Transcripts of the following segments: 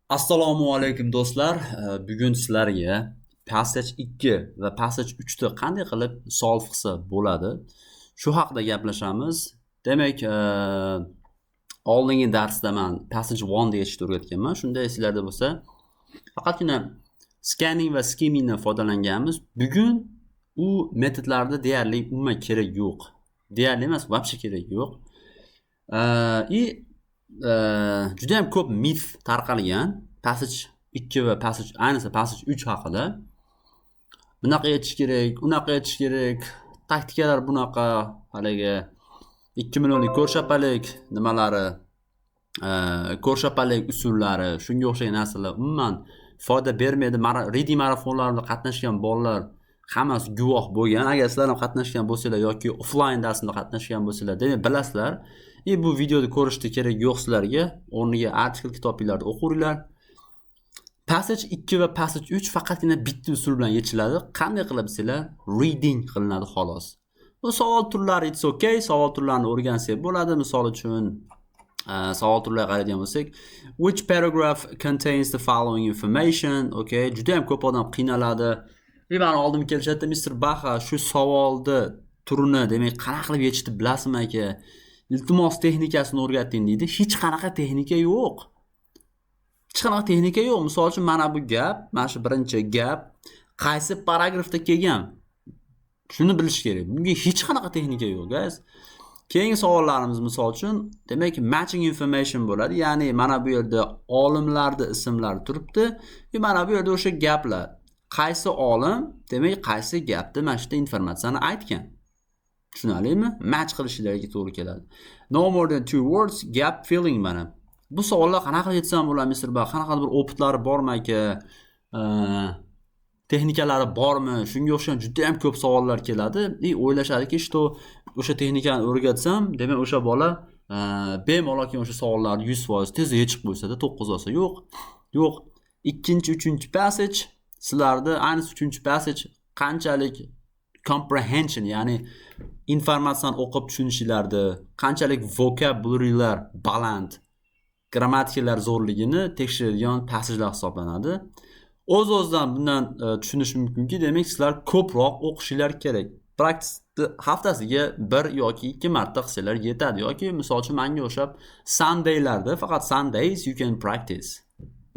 Assalomu alaykum, do'stlar. Bugun sizlarga Passage 2 va Passage 3 ni qanday qilib solve qilsa bo'ladi, shu haqida gaplashamiz. Demak, oldingi darsda man Passage 1 deyishni o'rgatganman. Shunda esinglarda bo'lsa, faqatgina scanning va skimmingdan foydalanganmiz. Bugun u metodlarda deyarli umuman kerak yo'q. Deyarli emas, вообще kerak yo'q. И juda ham ko'p mif tarqalgan Passage 2 va Passage, ayniqsa Passage 3 haqida. Bunaqa aytish kerak, unaqa aytish kerak, taktikalar bunaqa, haligi 2 millionlik ko'rshapalik nimalari, ko'rshapalik usullari, shunga o'xshagan narsalar umuman foyda bermaydi. Reading marafonlarida qatnashgan bolalar hammasi guvoh bo'lgan. Agar sizlar ham qatnashgan bo'lsanglar yoki offline darsimda qatnashgan bo'lsanglar, demak, bilasizlar. И bu videoni ko'rishni kerak yo'q sizlarga. O'rniga artikel, kitobinglarni o'qinglar. Passage 2 va Passage 3 faqatgina bitta usul bilan yechiladi. Qanday qilib desanglar, reading qilinadi, xolos. Bu savol turlari, it's okay, savol turlarini o'rgansak bo'ladi. Misol uchun, savol turlariga qaraydigan bo'lsak, which paragraph contains the following information? Okay, juda ham ko'p odam qiynaladi. И mani oldimga kelishadi: "Mister Baha, shu savolni turini, demak, qanaqa qilib yechishni bilasizmi, aka? Iltimos, texnikasini o'rgating", deydi. Hech qanaqa texnika yo'q. Hech qanaqa texnika yo'q. Misol uchun, mana bu gap, mana shu birinchi gap qaysi paragrafda kelgan? Shuni bilish kerak. Bunga hech qanaqa texnika yo'q, guys. Keyingi savollarimiz, misol uchun, demak, matching information bo'ladi. Ya'ni mana bu yerda olimlarning ismlari turibdi va mana bu yerda o'sha gaplar. Qaysi olim, demak, qaysi gapda mana shu yerda informatsiyani aytgan. Tushunarlimi? Match qilishlarga to'g'ri keladi. No more than two words, gap filling mana. Bu savollar qanaqa qilib yechsam bo'ladi, Mister Ba? Qanaqadir bir опыт lari bormi, aka? Texnikalari bormi? Shunga o'xshagan juda ham ko'p savollar keladi. И o'ylashadiki, что o'sha texnikani o'rgatsam, demak, o'sha bola bemalol keyin o'sha savollarni 100% tez yechib qo'ysada, 9 olsa. Yo'q. Yo'q. Ikkinchi, uchinchi passage sizlarda, ayniqsa uchinchi passage, qanchalik comprehension, ya'ni informatsiyani o'qib tushunishinglarni, qanchalik vocabularylar baland, grammatikalar zo'rligini tekshiradigan passagelar hisoblanadi. O'z o'zidan bundan tushunish mumkinki, demak, sizlar ko'proq o'qishinglar kerak. Practice haftasiga bir yoki ikki marta qilsanglar yetadi yoki, misol uchun, manga o'xshab Sundaylarda, faqat Sundays you can practice.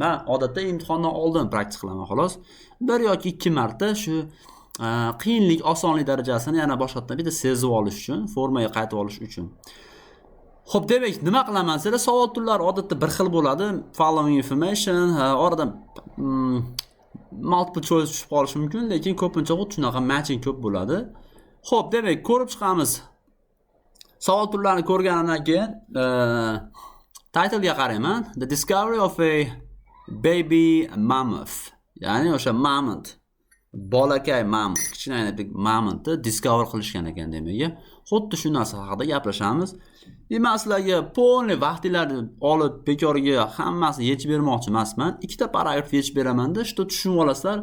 Man odatda imtihondan oldin practice qilaman, xolos. Bir yoki ikki marta shu qiyinlik, osonlik darajasini yana boshqatdan bitta sezib olish uchun, formaga qaytib olish uchun. Xo'p, demak, nima qilaman desanglar, savol turlari odatda bir xil bo'ladi. Following information, oradan multiple choice tushib qolishi mumkin, lekin ko'pincha xuddi shunaqa matching ko'p bo'ladi. Xo'p, demak, ko'rib chiqamiz. Savol turlarini ko'rganimdan keyin titlega qarayman. The discovery of a baby mammoth. Ya'ni o'sha mamont, bolakay mamont, kichkina bir mamontni discover qilishgan ekan, demak. Xuddi shu narsa haqida gaplashamiz. И man sizlarga полный vaqtinglarni olib, bekorga hammasini yechib bermoqchi emasman. Ikkita paragraf yechib beramanda, что tushunib olasizlar,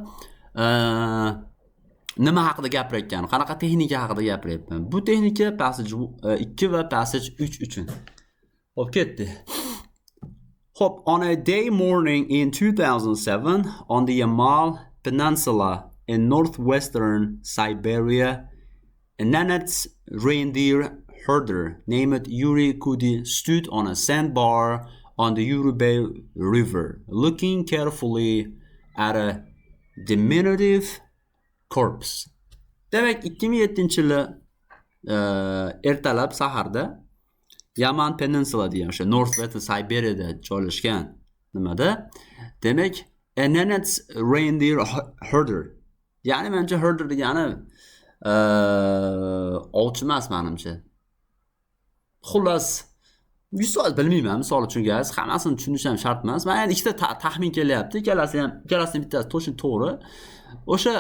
nima haqida gapirayotganim, qanaqa texnika haqida gapiryapman. Bu texnika Passage 2 va Passage 3 uchun. Xo'p, ketdi. Xo'p, on a day morning in 2007 on the Yamal Peninsula in northwestern Siberia, a Nenets reindeer herder named Yuri Kudi stood on a sandbar on the Yurubay River, looking carefully at a diminutive corpse. Demak, 2007-yili ertalab saharda Yaman Peninsula degan o'sha North West Siberiyada joylashgan nimada, demak, a Nenets reindeer herder. Ya'ni menimcha, herder degani ovchi emas, manimcha. Xullas, 100% bilmayman, misol uchun, guys, hammasini tushunish ham shart emas. Man endi ikkita taxmin kelyapti, ikkalasi ham, ikkalasini bittasi точно to'g'ri. O'sha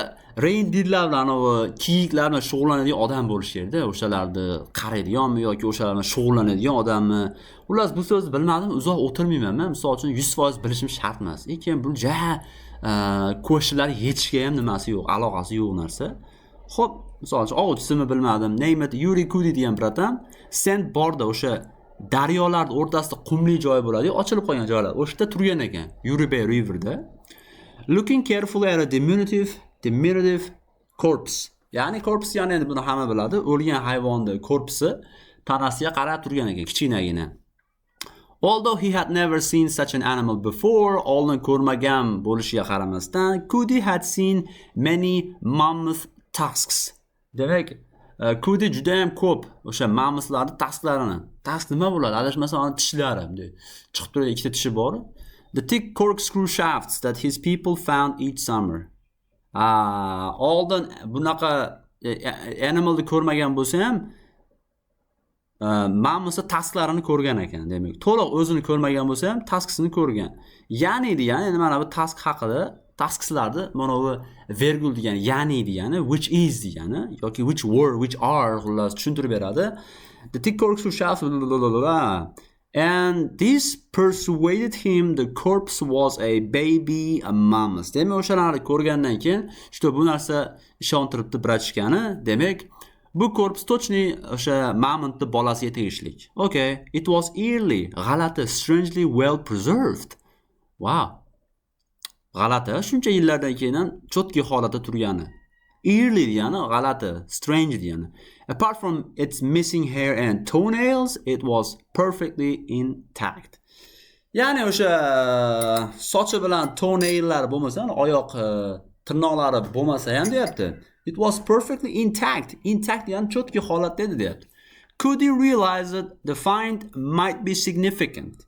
reindeerlar bilan, anavi kiyiklar bilan shug'ullanadigan odam bo'lishi kerakda, o'shalarni qaraydiganmi yoki o'shalar bilan shug'ullanadigan odammi. Xullas, bu so'zni bilmadim, uzoq o'tirmayman man. Misol uchun, 100% bilishim shart emas. И keyin bu ja questionlar yechishga ham nimasi yo'q, aloqasi yo'q narsa. Xo'p, misol uchun, ovchisini bilmadim. Named Yuri Kudi degan братан sandbarda o'sha Daryolarni o'rtasida qumli joy bo'ladi, ochilib qolgan joylar. O'sha yerda turgan ekan, Yuribey Riverda. Looking carefully at a diminutive corpse. Ya'ni corpse, ya'ni endi buni hamma biladi, o'lgan hayvonni corpsei, tanasiga qarab turgan ekan, kichkinagina. Although he had never seen such an animal before, oldin ko'rmagan bo'lishiga qaramasdan, Cudi had seen many mammoth tusks. Demak, Cudi juda ham ko'p o'sha mammothlarni tusklarini. Tusk nima bo'ladi? Adashmasam, uni tishlari bunday chiqib turadi, ikkita tishi bor. The thick corkscrew shafts that his people found each summer. Oldin bunaqa animalni ko'rmagan bo'lsa ham, mammothni tusklarini ko'rgan ekan. Demak, to'liq o'zini ko'rmagan bo'lsa ham, tusksini ko'rgan. Ya'ni degani endi mana bu tusk haqida, tuskslarni mana bu vergul degani, ya'ni degani, which is degani yoki which were, which are, xullas tushuntirib beradi. The thick corkscrew shafts, blah. And this persuaded him the corpse was a baby mammoth. Demak, o'shalarni ko'rgandan keyin, что bu narsa ishontiribdi братишка ni. Demak, bu corpse точный o'sha mamontni bolasiga tegishli. Okay, it was eerily, g'alati, strangely well preserved. Wow. G'alati, shuncha yillardan keyin ham чёткий holatda turgani. Eerily degani g'alati, strange degani. Apart from its missing hair and toenails, it was perfectly intact. Ya'ni o'sha sochi bilan toenaillar bo'lmasa, oyoq tirnoqlari bo'lmasa ham deyapti. It was perfectly intact. Intact ya'ni чёткий holatda edi deyapti. Cudi realized that the find might be significant,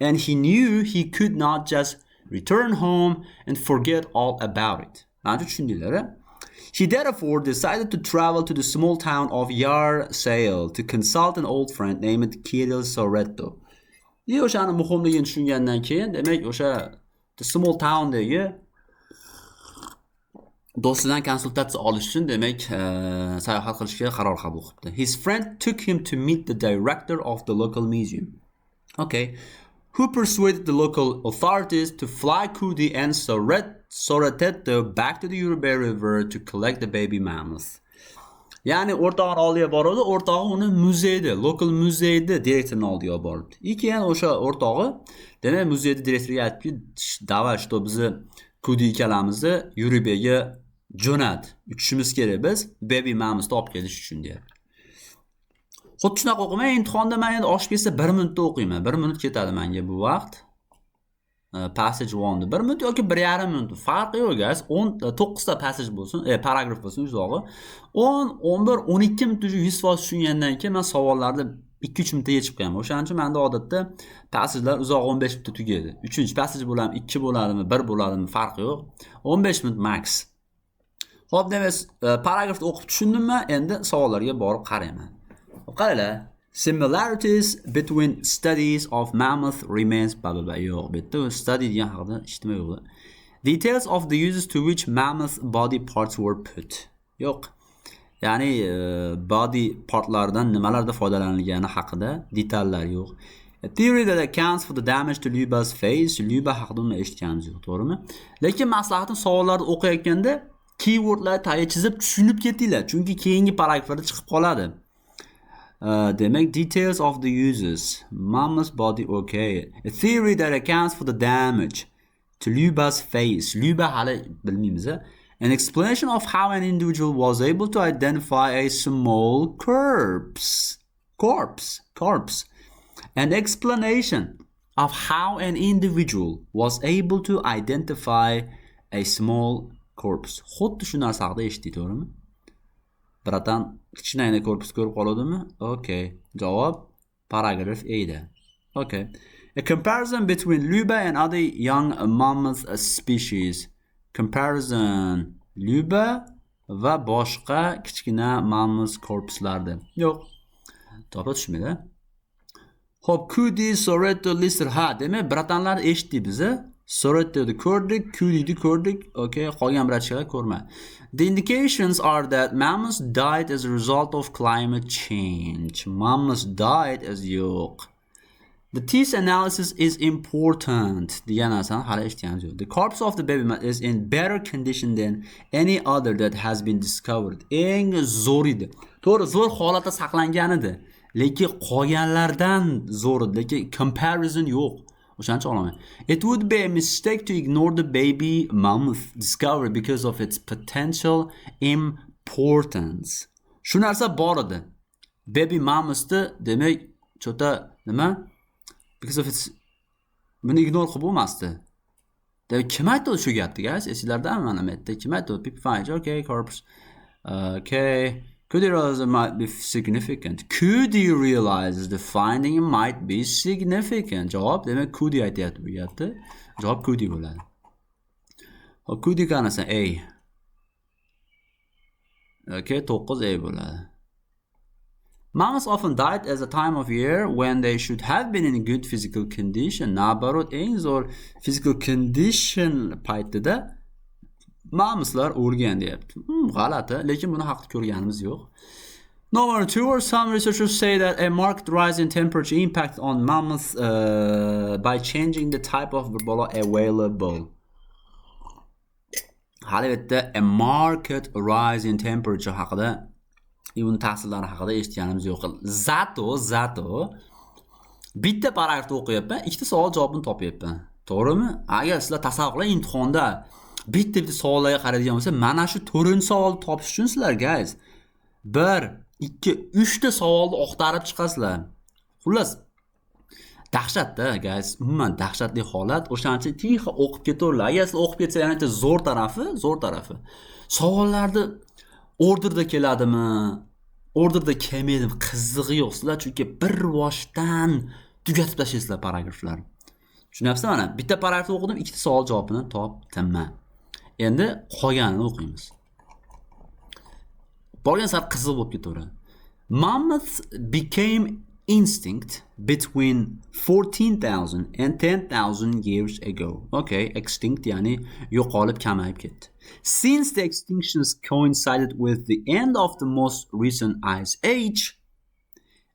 and he knew he could not just return home and forget all about it. Mana tushundinglar, a? He therefore decided to travel to the small town of Yar Sale to consult an old friend named Kirill Soretto. И o'shani muhimligini tushungandan keyin, demak, o'sha the small towndagi do'stidan konsultatsiya olish uchun, demak, sayohat qilishga qaror qabul qilibdi. His friend took him to meet the director of the local museum. Okay. Who persuaded the local authorities to fly Cudi and Soretto back to the Yuribey River to collect the baby mammoth. Ya'ni o'rtog'ini oldiga boradi, o'rtog'i uni muzeyda, local muzeyda direktorini oldiga olib boribdi. И keyin o'sha o'rtog'i, demak, muzeyda direktoriga aytibki, давай, что bizni Kudi ikkalamizni Yuribeyga jo'nat. Uchishimiz kerak biz baby mammothni olib kelish uchun deyapti. Xuddi shunaqa o'qimay, imtihonda men endi oshib ketsa 1 minutda o'qiyman. 1 minut ketadi menga bu vaqt. Passage 1 1 minut yoki 1,5 minut farqi yo'q, guys. 10 9 ta passage bo'lsin, paragraf bo'lsin uzog'i. 10, 11, 12 minut 100% tushungandan keyin men savollarni 2-3 minutda yechib qo'yaman. O'shaning uchun menda odatda passagelar uzog'i 15 minutda tugaydi. 3 passage bo'ladimi, 2 bo'ladimi, 1 bo'ladimi, farqi yo'q. 15 minut max. Xo'p, demak, paragrafni o'qib tushundimmi? Endi savollarga borib qarayman. Xo'p, qaranglar. Similarities between studies of mammoth remains blah blah blah. Yo'q, bu yerda study degan haqida hech nima yo'q. Details of the uses to which mammoth body parts were put. Yo'q. Ya'ni body partlardan nimalarda foydalanilgani haqida detallar yo'q. A theory that accounts for the damage to Lyuba's face. Lyuba haqida umuman eshitganimiz yo'q, to'g'rimi? Lekin maslahatim, savollarni o'qiyotganda keywordlarni tagiga chizib tushunib ketinglar, chunki keyingi paragraflarda chiqib qoladi. Demak, details of the uses. Mammoth body, okay. A theory that accounts for the damage to Lyuba's face. Lyuba hali bilmaymiz. An explanation of how an individual was able to identify a small corpse. Corpse. Corpse. An explanation of how an individual was able to identify a small corpse. Xuddi shu narsa haqida eshitdik, to'g'rimi? Братан, kichkinagina corpse ko'rib qoladimi? Okay. Javob paragraf A da. Okay. A comparison between Luba and other young mammoth species. Comparison Luba va boshqa kichkina mammoth corpselardi. Yo'q. To'g'ri tushmaydi. Xo'p, Cudi, Soretto, Lister. Ha, demak, братан lar eshitdik biz. Sorettoni ko'rdik, Cudini ko'rdik. Okay, qolgan братишка lar ko'rmadi. The indications are that mammoths died as a result of climate change. Mammoths died as yo'q. The teeth analysis is important degan narsani hali eshitganimiz yo'q. The corpse of the baby is in better condition than any other that has been discovered. Eng zo'r edi. To'g'ri, zo'r holatda saqlangan edi. Lekin qolganlardan zo'r edi, lekin comparison yo'q. O'shaning uchun olaman. It would be a mistake to ignore the baby mammoth discovery because of its potential importance. Shu narsa bor edi. Baby mammothni, demak, что-то nima? Because of its, buni ignore qilib bo'lmasdi. Demak, kim aytdi shu gapni, guys? Esinglardami? Mana bu yerda kim aytdi? People find, okay, corpse. Okay. Could you realize it might be significant? Could you realize the finding might be significant? Javob, demak, could you aytyapti bu gapni. Javob could you bo'ladi. Hop, could you qanisi? A. Okay, 9 A bo'ladi. Mammoths often died at a time of year when they should have been in good physical condition. Наоборот, eng zo'r physical condition paytida mammothlar o'lgan deyapti. G'alati, lekin buni haqida ko'rganimiz yo'q. Number two, or some researchers say that a marked rise in temperature impact on mammoths by changing the type of bola available. Hali bu yerda a marked rise in temperature haqida, uni ta'sirlari haqida eshitganimiz yo'q. Зато bitta paragrafni o'qiyapman, ikkita savol javobini topyapman. To'g'rimi? Agar sizlar tasavvur qiling, imtihonda bitta bitta savollarga qaraydigan bo'lsa, mana shu to'rtinchi savolni topish uchun sizlar, guys, bir, ikki, uchta savolni oqtarib chiqasizlar. Xullas, dahshatda, guys, umuman dahshatli holat. O'shaning uchun тихо o'qib ketaveringlar. Agar sizlar o'qib ketsa, yana bitta zo'r tarafi, savollarni orderda keladimi, orderda kelmaydimi, qizig'i yo'q. Sizlar chunki bir boshdan tugatib tashlaysizlar paragraflarni. Tushunyapsizmi? Mana bitta paragrafni o'qidim, ikkita savol javobini topdim. Endi qolganini o'qiymiz. Borgan sari qiziq bo'lib ketaveradi. Mammoths became extinct between 14,000 and 10,000 years ago. Okay, extinct, ya'ni yo'qolib, kamayib ketdi. Since the extinctions coincided with the end of the most recent ice age,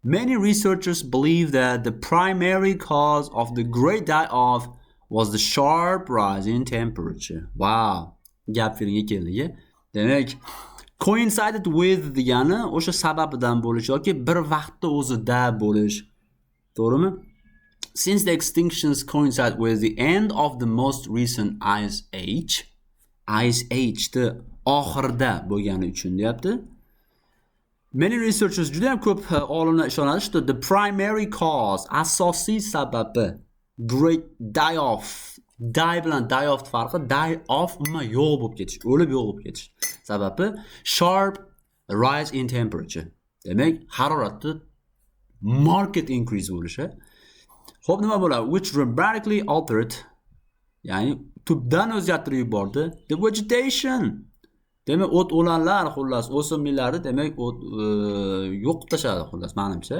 many researchers believe that the primary cause of the Great Die-Off was the sharp rise in temperature. Wow, gap feelingga keldik. Demak, coincided with degani o'sha sababidan bo'lish yoki bir vaqtda o'zida bo'lish. To'g'rimi? Since the extinctions coincide with the end of the most recent ice age, ice age ni oxirida bo'lgani uchun deyapti. Many researchers, juda ham ko'p olimlar ishonadi, что the primary cause, asosiy sababi, great die off, die bilan die off farqi, die off umuman yo'q bo'lib ketish, o'lib yo'q bo'lib ketish. Sababi sharp rise in temperature. Demak, haroratni marked increase bo'lishi. Xo'p, nima bo'ladi? Which dramatically altered, ya'ni tubdan o'zgartirib yubordi the vegetation. Demak, o't o'lanlar, xullas, o'simliklarni, demak, o't yo'q qilib tashladi, xullas, manimcha.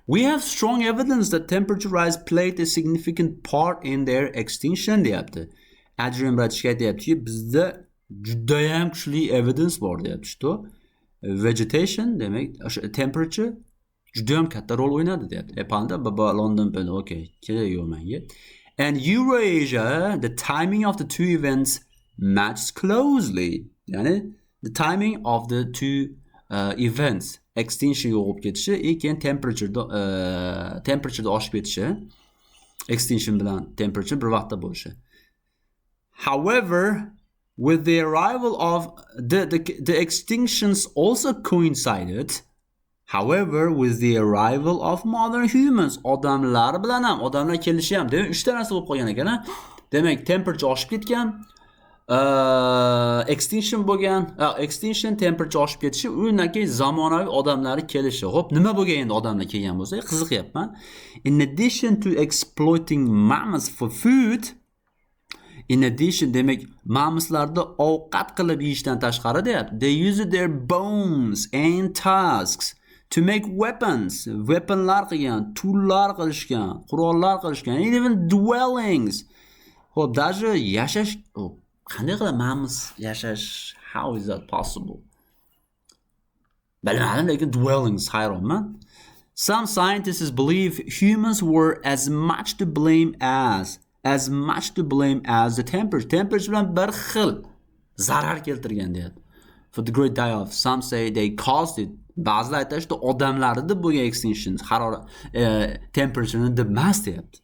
We have strong evidence that temperature rise played a significant part in their extinction deyapti. Adrian Bratishka aytyaptiki, bizda judayam kuchli evidence bor deyapti, что vegetation, demak, o'sha temperature judayam katta rol o'ynadi deyapti. E, panda baba London, okay, kerak yo'q menga. And Eurasia, the timing of the two events matches closely. Ya'ni the timing of the two events, extinction yo'q bo'lib ketishi и keyin temperatureda oshib ketishi, extinction bilan temperature bir vaqtda bo'lishi. However, with the arrival of the extinctions also coincided. However, with the arrival of modern humans, odamlar bilan ham, odamlar kelishi ham, demak, uchta narsa bo'lib qolgan ekan, a? Demak, temperature oshib ketgan, extinction bo'lgan, extinction, temperature oshib ketishi, undan keyin zamonaviy odamlarni kelishi. Xo'p, nima bo'lgan endi odamlar kelgan bo'lsa, qiziqyapman. In addition to exploiting mammoths for food, in addition, demak, mammothlarni ovqat qilib yeyishdan tashqari deyapti. They use their bones and tusks to make weapons. Weaponlar qilgan, toollar qilishgan, qurollar qilishgan, and even dwellings. Xo'p, даже yashash, qanday qilib mammoth yashash, how is that possible? Bilmadim, lekin dwellings hayronman. Some scientists believe humans were as much to blame as the temperature. Temperature bilan bir xil zarar keltirgan deyapti. For the Great Die Off, some say they caused it. Ba'zilar aytadi, что odamlarni deb bo'lgan extinction, harorat temperature'ni deb emas deyapti.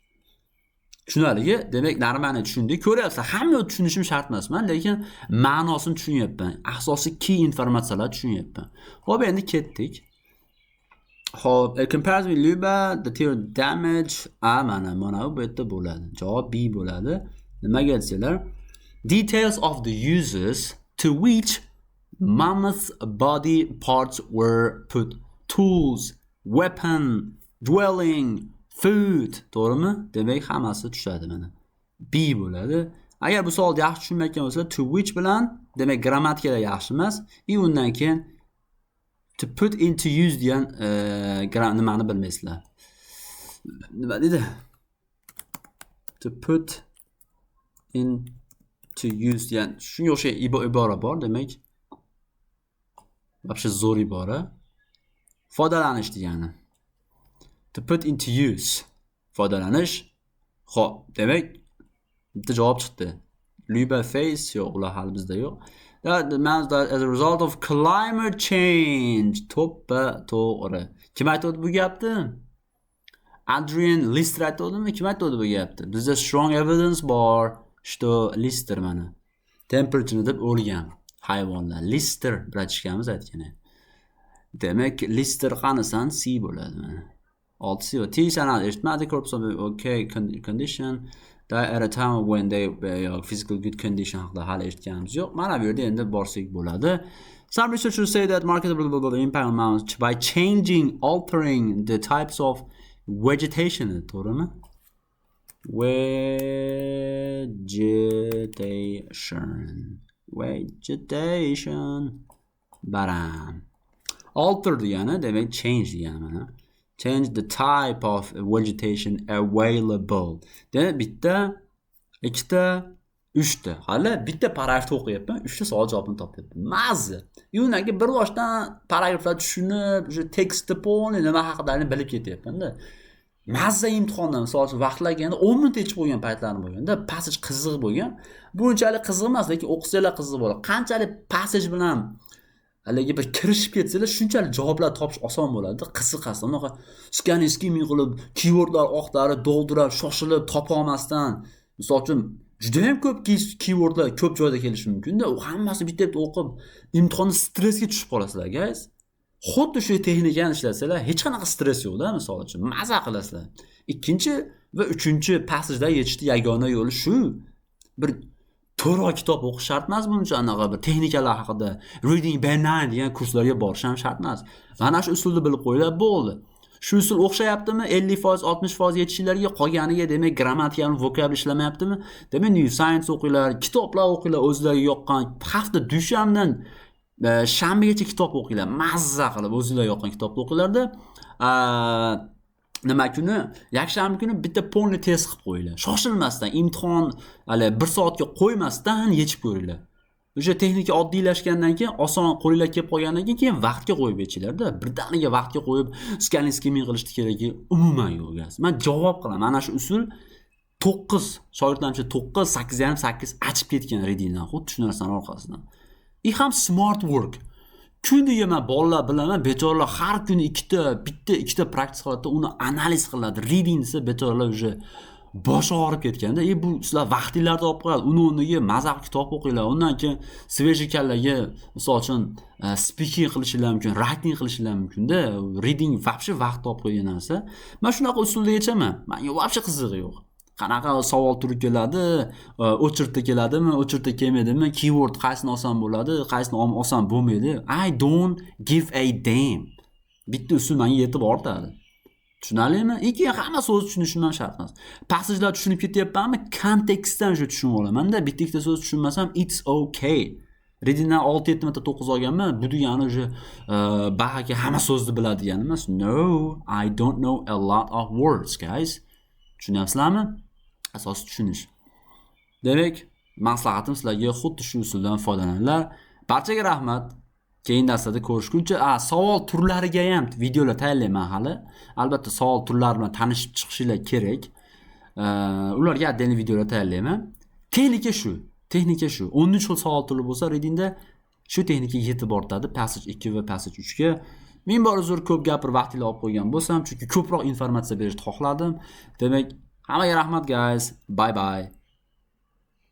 Tushunarligi? Demak, normani tushundik. Ko'ryapsizlar, hamma tushunishim shart emasman, lekin ma'nosini tushunyapman. Asosiy key informatsiyalar tushunyapman. Xo'p, endi ketdik. Xo'p, comparison with Luba, the theory damage, a mana bu yerda bo'ladi. Javob B bo'ladi. Nimaga desanglar, details of the uses to which mammoth body parts were put. Tools, weapon, dwelling, food, to'g'rimi? Demak, hammasi tushadi mana. B bo'ladi. Agar bu savolni yaxshi tushunmayotgan bo'lsa, to which bilan, demak, grammatikada yaxshi emas. И undan keyin to put into use degan nimani bilmaysizlar. Nima deydi? To put into use degan shunga o'xshagan ibora bor, demak. Вообще zo'r ibora. Foydalanish degani. To put into use. Foydalanish. Xo'p, demak, bitta javob chiqdi. Luba face yo'q, ular hali bizda yo'q. That demands that as a result of climate change. To'ppa to'g'ri. Kim aytdi bu gapni? Adrian Lister aytdimi? Kim aytdi bu gapni? Bizda strong evidence bor, что Lister mana. Temperature deb o'lgan hayvonlar. Lister братишка miz aytgan. Demak, Lister qanisan C bo'ladi mana. 6 C. T sanat eshitmadi. Corpse of okay condition die at a time when they physical good condition haqida hali eshitganimiz yo'q. Mana bu yerda endi borsak bo'ladi. Some researchers say that market blah, blah, blah, impact on mountains by changing, altering the types of vegetation, to'g'rimi? Vegetation. Vegetation. Baram. Alter degani demak change degani mana. Change the type of vegetation available. Demak, bitta, ikkita, uchta. Hali bitta paragrafni o'qiyapman, uchta savol javobini topyapman. Mazza. Undan keyin bir boshdan paragraflar tushunib, o'sha tekstni полный nima haqida bilib ketyapman-da. Mazza imtihonda, misol uchun, vaqtlar kelganda 10 minut yechib qo'ygan paytlarim bo'lganda, passage qiziq bo'lgan. Bu unchalik qiziq emas, lekin o'qisanglar qiziq bo'ladi. Qanchalik passage bilan haligi bir kirishib ketsanglar, shunchalik javoblar topish oson bo'ladi. Qiziqasiz. Unaqa scanning, skimming qilib, keywordlar oqtarib, do'ldirib, shoshilib topa olmasdan, misol uchun, juda ham ko'p keywordlar ko'p joyda kelishi mumkin-da. U hammasini bitta-bitta o'qib, imtihonda stressga tushib qolasizlar, guys. Xuddi shu texnikani ishlatsanglar, hech qanaqa stress yo'qda, misol uchun, maza qilasizlar. Ikkinchi va uchinchi passageda yechishni yagona yo'li shu. Bir 4 oy kitob o'qish shart emas buncha, anaqa bir texnikalar haqida reading band 9 degan kurslarga borish ham shart emas. Mana shu usulni bilib qo'yinglar, bo'ldi. Shu usul o'xshayaptimi? 50%, 60% yetishinglarga, qolganiga demak grammatikani, vocabulary ishlamayaptimi? Demak, new science o'qinglar, kitoblar o'qinglar o'zlariga yoqqan. Hafta dushanbadan shanbagacha kitob o'qinglar. Mazza qilib o'zinglar yoqqan kitobni o'qinglarda, nima kuni, yakshanba kuni bitta полный test qilib qo'yinglar. Shoshilmasdan, imtihon hali bir soatga qo'ymasdan yechib ko'ringlar. O'sha texnika oddiylashgandan keyin, oson qo'linglar kelib qolgandan keyin vaqtga qo'yib yechinglarda. Birdaniga vaqtga qo'yib scanning, skimming qilishni keragi umuman yo'q. Man javob qilaman. Mana shu usul 9 shogirdlarimcha 9, 8,5, 8 achib ketgan readingdan, xuddi shu narsani orqasidan. И ham smart work. Kuniga man bolalar bilaman, bechoralar har kuni ikkita, bitta, ikkita practice qiladi, uni analiz qiladi. Reading desa, bechoralar уже boshi og'rib ketganda, e bu sizlar vaqtinglarni olib qo'yadi, uni o'rniga maza qilib kitob o'qinglar. Undan keyin свежий kallaga, misol uchun, speaking qilishinglar mumkin, writing qilishinglar mumkin-da. Reading вообще vaqt olib qo'ygan narsa. Man shunaqa usulda yechaman. Manga вообще qizig'i yo'q. Qanaqa savol turi keladi, очередь da keladimi, очередь da kelmaydimi, keyword qaysini olsam bo'ladi, qaysini olsam bo'lmaydi. I don't give a damn. Bitta usul menga yetib ortadi. Tushunarlimi? И keyin hamma so'zni tushunishim ham shart emas. Passagelar tushunib ketyapmanmi? Kontekstdan shu tushunib olamanda, bitta ikkita so'z tushunmasam, it's okay. Readingdan 6-7 marta 9 olganman, bu degani уже bahaki hamma so'zni biladi degani emas. No, I don't know a lot of words, guys. Tushunyapsizlarmi? Asosiy tushunish. Demak, maslahatim sizlarga xuddi shu usuldan foydalaninglar. Barchaga rahmat. Keyin darslarda ko'rishguncha, savol turlariga ham videolar tayyorlayman hali. Albatta savol turlari bilan tanishib chiqishinglar kerak. Ularga отдельный videolar tayyorlayman. Texnika shu. Texnika shu. 13 xil savol turi bo'lsa readingda, shu texnika yetib ortadi passage 2 va passage 3 ga. Ming bor uzr, ko'p gapirib vaqtinglarni olib qo'ygan bo'lsam, chunki ko'proq informatsiya berishni xohladim. Demak, hammaga rahmat, guys. Bye bye.